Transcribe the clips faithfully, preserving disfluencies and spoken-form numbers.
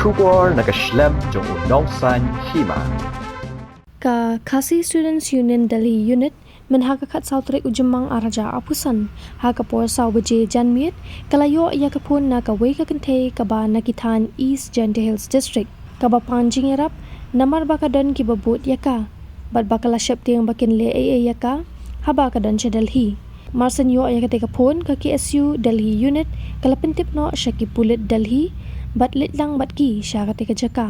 Khubor na ka shlem jong u nongsaiñ hima. Ka Khasi Students Union Delhi Unit, mynha ka khatsaw tarik u Jymmang arhajar arphew san, ha ka por saw baje janmiet, ka la ïoh ïa ka phone na kawei ka kynthei kaba na ki thaiñ East Jaintia Hills District, kaba pan jingïarap namar ba ka don kiba bud ïa ka, bad ba ka la sheptieng ba kin leh ei ei ïa ka haba ka don sha Delhi. Mar shen ïoh ïa katei ka phone, ka K S U Delhi Unit ka la pyntip noh sha ki pulit Delhi bad leit lang bad ki sha katei ka jaka.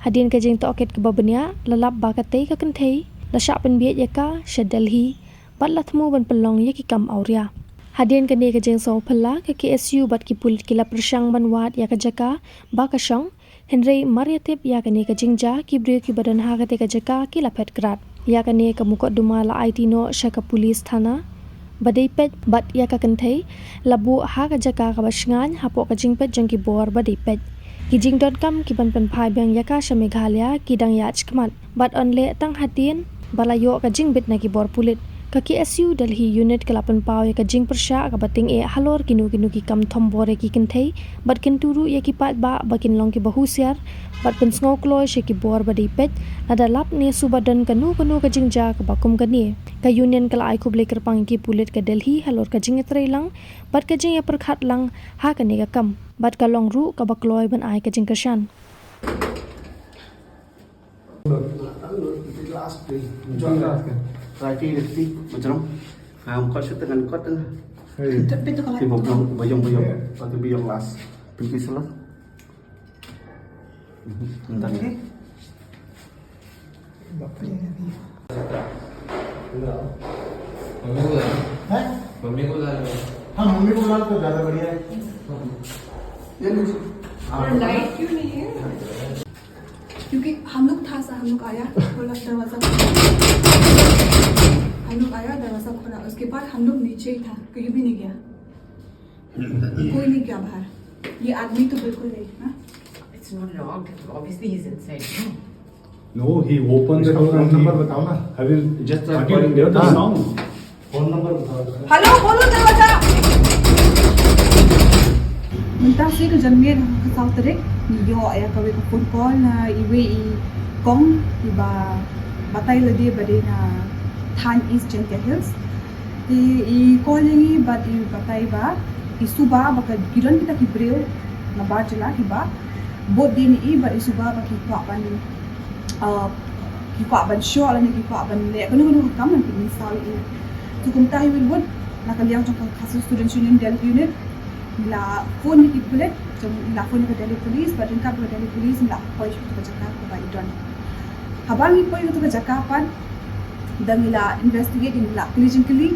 Hadien ka jingtohkit kaba bniah, la lap ba katei ka kynthei la shah pynbieit ïa ka sha Delhi bad la thmu ban pynlong ïa ki kam awria. Hadien kane ka jingsngew phylla, ka K S U bad ki pulit ki la pyrshang ban wad ïa ka jaka ba ka shong, hynrei mar ïa tip ïa kane ka jingjia, ki briew kiba don ha katei ka jaka ki la phet krad. Ïa kane ka mukotduma la aiti noh sha ka police thana ba dei peit bad ïa ka kynthei la buh ha ka jaka kaba shngaiñ hapoh ka jingpeit jong ki bor ba dei peit. Ki jingdonkam kiban pynphai biang ïa ka sha Meghalaya ki dang ïaid shakhmat bad yn leh tang hadien ba la ïoh ka jingbit na ki bor pulit. Ka K S U Delhi Unit ka la pynpaw ïa ka jingpyrshah kaba tyngeh halor kino kino ki kam thombor ïa ki kynthei bad kyntu ruh ïa ki paidbah ba kin long kiba husiar bad pynsngew kloi sha ki bor ba dei peit lada lap ne suba don kano kano ka jingjia kaba kum kane. Ka Union ka la ai khublei kyrpang ïa ki pulit ka Delhi halor ka jingïatreilang bad ka jingïapyrkhat lang ha kane ka kam bad ka long ruh kaba kloi ban ai ka jingkyrshan. Last day. Jom last kan. Try to eat it, see. Macam. Ha, kot shu tengah kot tengah. Hey. Tapi tu kalau Ti bom bom bayong bayong. Pati bayong last. Pinti salah. Bentar. Okay. मम्मी को ला लो। हैं? मम्मी को ला लो। हाँ, मम्मी को ला लो तो ज़्यादा बढ़िया है। ये लीजिए। और लाइट क्यों नहीं है? क्योंकि हम लोग था सा, हम लोग आया, खोला दरवाजा, खोला। हम लोग आया, दरवाजा खोला, उसके बाद हम लोग नीचे ही था, कहीं भी नहीं गया, कोई नहीं गया बाहर। ये आदमी तो बिल्कुल नहीं, हाँ? It's not locked. Obviously, he's inside. No, he opened the door and नंबर बताओ ना। Have you just heard the sound? फोन नंबर बताओ। हेलो, खोलो दरवाजा। Mynta shi ka janmiet ha ka saw tarik, ngi ïoh ïa kawei ka phone call na iwei i kong iba batai lade ba dei na thaiñ East Jaintia Hills. Te i call ïa ngi bad i batai ba i suba ba ka, ki don kita ki briew na bar jylla kiba bud dien ïa i bad i suba ba ki kwah ban, uh, ki kwah ban shoh lane ki kwah ban leh kano kano ka kam ban pynmynsaw ïa i. Te kumta hi win wut na ka liang jong ka Khasi Students Union Delhi Unit, ngi la phone ïa ki pulit, jong ngi la phone ïa ka Delhi Police bad ryngkat bad ka Delhi Police ngi la poi sha ka jaka kaba i don. Haba ngi poi sha ka jaka pat, da ngi la investigate, ngi la kylli jingkylli,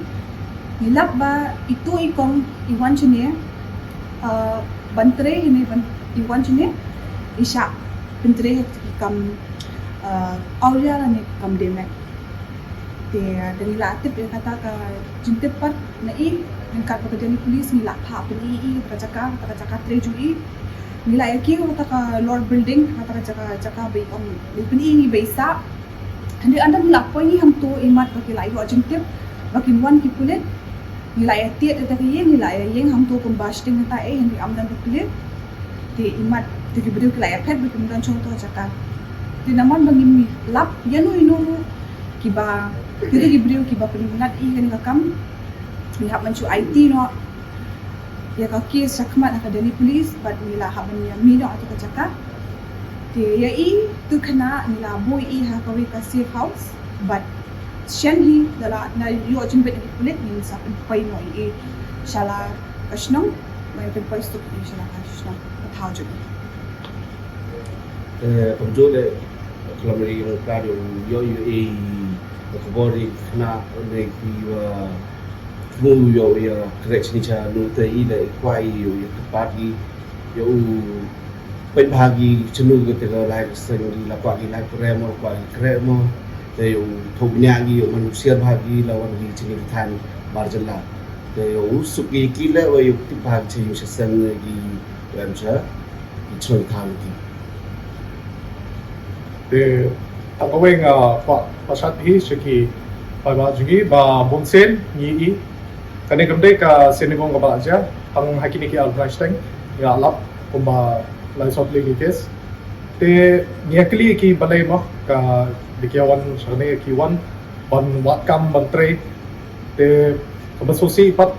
ngi lap ba itu i kong i wan shane, uh, ban trei, ne ban, i wan shane i shah pyntrei ha ki kam, uh, awria lane ki kam dei met. Te da ngi la tip ïa kata ka jingtip pat na i, ryngkat bad ka Delhi Police ngi la phah pyni ïa i ka jaka, ka jaka trei jong i. Ngi la ïa kiew ïa kata ka lower building, kata ka jaka, jaka ba i ong, i pyni ïa ngi ba i sah. Hynrei ynda ngi la poi ngi hangto, imat ba ki la ïoh jingtip ba kin wan ki pulit, ngi la ïa tied ïa kata ka ïing, ngi la ïa ïeng hangto kumba shiteng hangta eh, hynrei ym don ba pulit. Te imat te ki briew ki la ïa phet ba kim don shuh hangto ka jaka. Te namar ba ngim lap ïano ïano ruh kiba, kita ki briew kiba pynitynnad ïa kane ka kam, ngi hap ban shu aiti noh ïa ka case shakhmat ha ka Delhi Police bad ngi la hap ban ïa mih noh ha kato ka jaka. Te ïa i, tu khynnah ngi la buh ïa i ha kawei ka safe house bad shen hi da la na ïoh jingbit na ki pulit ngin sa pynpoi noh ïa i sha la ka shnong, ba ngin pynpoi suk ïa i sha la ka shnong ka thaw jong i. Te kumjuh leh, ka lam ri ïong ka ïong ïoh ïoh ei ka khubor ri khynnah ne ki wa thmu ïoh ïa khreh chini cha nu te i leh i kwah i ïoh ïa kyrpad i ïoh u peit bha ki chinu ki te ka lai ka seng ri la kwah ki lai khreh mo kwah ki khreh mo te ïoh u thoh bniah ki ïoh man u siar bha ki la wan ki chini ki than bar jylla te ïoh u suk ki ki leh wa ïoh tip bha ki chini cha seng ki wan cha. Te tang kawei nga kwah pynshai hi sha ki paidbah jong ngi ba bun sien ngi i kane kam dei ka sien nyngkong kaba la jia, tang ha kine ki ar bnai shiteng nga lap kumba lai sawphew ki case. Te ngi ïa kylli ki balei mo ka ba ki wan sha kane ki wan ban wad kam ban trei. Te kaba shisha pat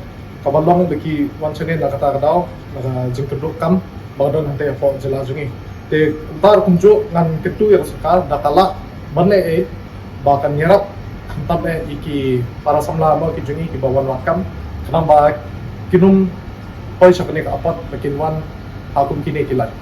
kaba long ba ki wan shane na kata ka daw na ka jingkyrduh kam ba ka don hangtei hapoh jylla jong ngi. Te kumta kumjuh ngan kyntu ïa ka sorkar da ka lah ban leh ei ba kan ïarap khamtam eh ïa ki para samla mo ki jong ngi kiba wan wad kam khnang ba kin ym poi sha kane ka apot ba kin wan ha kum kine ki lait.